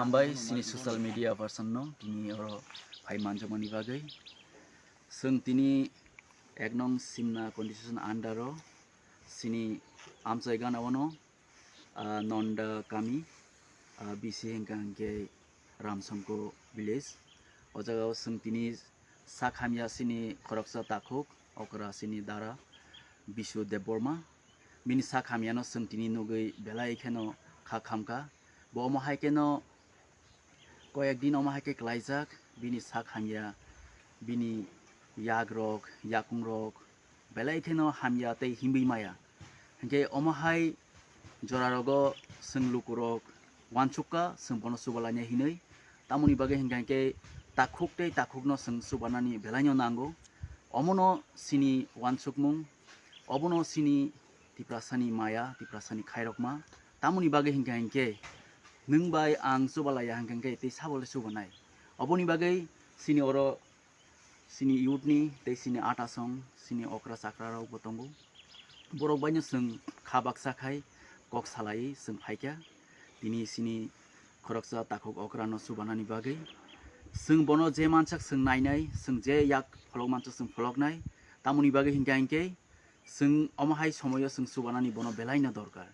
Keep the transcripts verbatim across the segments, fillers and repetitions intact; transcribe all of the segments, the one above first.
Bai sini social media person no tini oro phai manjakmani bagwi. Chwng tini ek nong Simna constitution under o sini amchai gana ono, ah, Nonda kami, ah, B C hingka hingke Ramsongko village. O jaga o chwng tini sak hamya sini khoroksa takhuk, okra sini dara Bisu Debbarma. Bini sak hamyano chwng tini nugwi belai kheno kha khamkha. Bo omo hai kheno koyek din omo hai khe klaijak, bini sak hamya, bini yagrok, yakungrok, belai kheno hamya tei himwi maya. Hinkhe omo hai jorarogo chwng lukurok uansukha, chwng bono chubalaina hinwi. Tamoni bagwi hinkha hinkhe takhuk tei takhukno chwng chubanani belaino nango. Omono chini uansukmung, obono chini Tiprasani maya, Tiprasani khairokma. Tamoni bagwi hinkha hinkhe nwng bai ang chubalaiya hinkha hinkhe tei sabo le chubanai. Oboni bagwi chini oro chini youth ni tei chini atasong, chini okra chakra rok bo tongo. Borok baino chwng kha baksa khai kok salai chwng phaikha. Tini chini khoroksa takhuk okra no chubanani bagwi. Chwng bono je mansak chwng nainai, chwng je yak pholok mansak chwng pholoknai. Tamoni bagwi hinkha hinkhe chwng omo hai somoyo chwng chubanani bono belaino dorkar.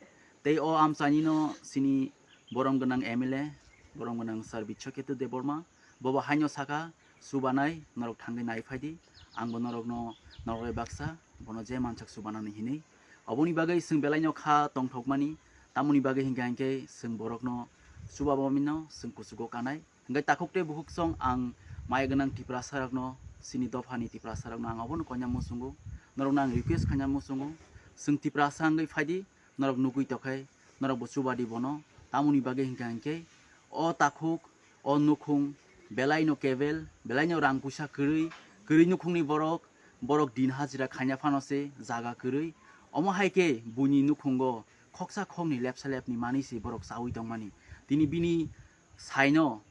Tei o amchaini no chini borom gwnang M L A, borom gwnang Sir Bichokhetu Debbarma, bobo haino saka, "Chubanai, norok thangwi nai phaidi, angbo norokno, norok bai baksa, bono je mansak chubanani hinwi." Oboni bagwi chwng belaino kha tongthokmani, tamoni bagwi hinkha hinkhe chwng borokno chubabamino chwng kuchugo kanai. Hinkhe takhuk tei bukhuk song ang maya gwnang Tiprasa rokno, chini dophani Tiprasa rokno ang obono koina muchungo, norokno ang request khaina muchungo, chwng Tiprasa wngwi phaidi, norok nugwi tokhe, norok bo chubadi bono, tamoni bagwi hinkha hinkhe o takhuk, o nukhung, belaino kebel, belaino rang puisa kwrwi, kwrwi nukhungni borok, borok din hajira khaina phano se jaga kwrwi, omo hai khe buini nukhungo khoksa khokni lepsa lepni manwi se borok chaui tongmani. Tini bini saino,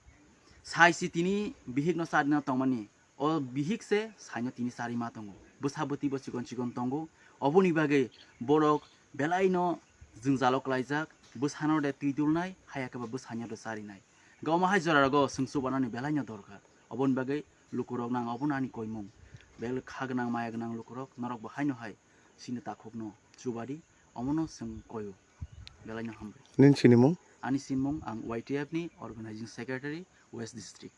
sai se tini bihikno charina tongmani. O bihik se saino tini charima tongo. Bwsa bwtwi bo chikon chikon tongo. Oboni bagwi borok belaino jwngjalo klaijak. Bwsano de twi dulnai, haya khe bo bwsano de charinai. Hinkhe omo hai jora rogo chwng chubanani belaino dorkar. Oboni bagwi lukurokno ang obono ani koimung. Bel kha gwnang maya gwnang lukurok norok bo haino hai chini takhukno chubadi. Omono chwng koio. Belaino hambai. Nini sinimung? Ani sinimung ang Y T F ni organizing secretary West District.